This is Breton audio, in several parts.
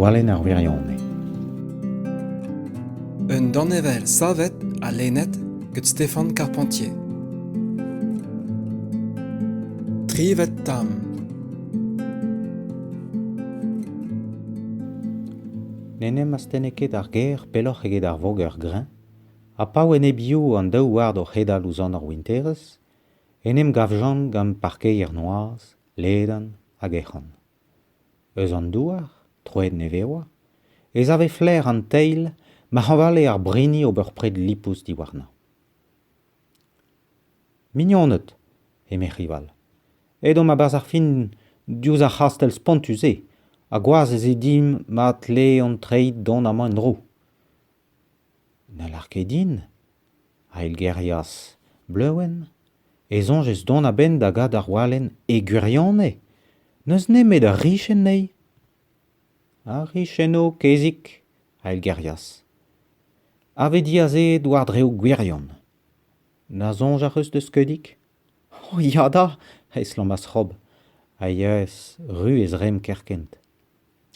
Gwalenn ar wirionez. Un danevell savet ha lennet gant Stefan Carpentier. Trivet tamm. N'en em astenne ket ar gêr pelloc'h eget ar voger greñv, ha pa oa enebioù an daou ward o c'hedal ouzh an winterez, en em gavjont gant parkeier noazh, ledan hag ec'hon. Eus an douar, troet nevez oa, ez ave flaer an teil ma hañvale ar brini ober pred lipous diwarnañ. Mignoned, eme Rival, edomp a-barzh ar fin diouzh ar c'hastell spontus-se ha gwazh ez eo dimp ma tle hon treid dont amañ en-dro. Na lâr ket din, a eilgerias Bleuenn, e soñjez dont a-benn da gad ar walenn e gwirionez, n'eus nemet ur richenn anezhi. Ar richennoù, kezig, a eilgerias, a vez diazeet war dreoù gwirion. Na soñj ac'h eus deus skeudig ? Oh ya da, a estlammas Rob, a yeas ru e zremm kerkent.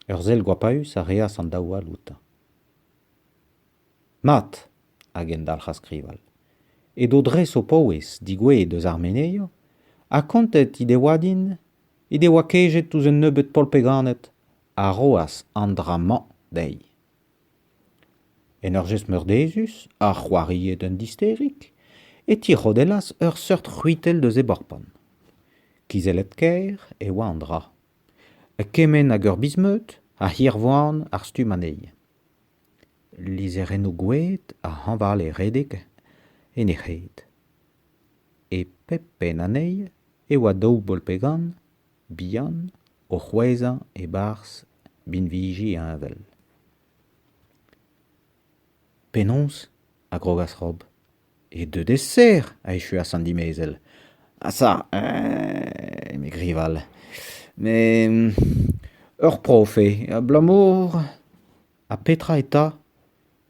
Ur sell goapaus a reas an daou all outañ. Mat, a gendalc'has Krival, edo dres o paouez degouezhet eus ar menezioù ha kontet he devoa din he devoa kejet ouzh un nebeud polpeganed a roas an dra-mañ dezhi. En ur jestr meurdezus ha c'hoariet un disterig e tic'hodellas ur seurt c'hwitell deus e borpant. Kizellet-kaer e oa an dra. Kement hag ur biz-meud ha hirvoan ar stumm anezhi. Lizherennoù gouez a hañvale redek en he c'hed. E pep penn anezhi e oa daou bolpegan bihan o c'hwezhañ e-barzh binviji heñvel. Penaos ? a grogas Rob. E deuet eo serr, a echuas an dimezell. Asa, eme Grival, met ur prof eo, abalamour… Ha petra eta ?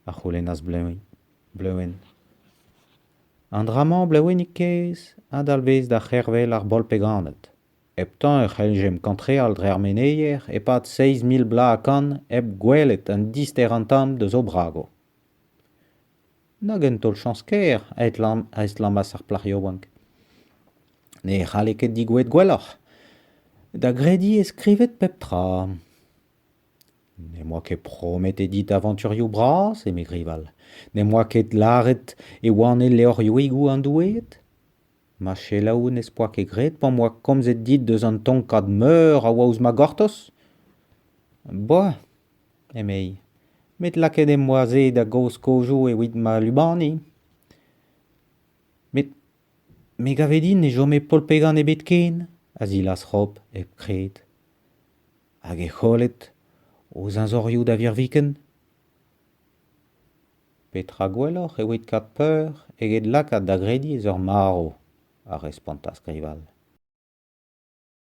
a c'houlennas Bleuenn. An dra-mañ, Bleuennig kaezh, a dalvez da c'hervel ar bolpeganed. Heptañ e c'helljemp kantreal dre ar meneier e-pad seizh mil bloaz ha kant hep gwelet un disterañ tamm deus o bragoù. Nag un taol-chañs kaer a estlammas ar plac'h yaouank. Ne c'halle ket degouezhet gwelloc'h. Da grediñ e skrivet pep tra. N'em boa ket prometet dit avanturioù bras, eme Grival. N'em boa ket lâret e oan e levrioùigoù an doueed. Ma selaou n'ez poa ket graet p'am boa komzet dit eus an tonkad meur a oa ouzh ma gortoz ? Boa, emezhi, met lakaet em boa se da gozh kozhoù evit ma lubaniñ. Met me 'gave din ne chome polpegan ebet ken, a zilas Rob hep kred. Hag e c'hollet o zeñzorioù da virviken. Petra gwelloc'h evit kaout peur eget lakaat da grediñ ez eur marv, a respontas Grival.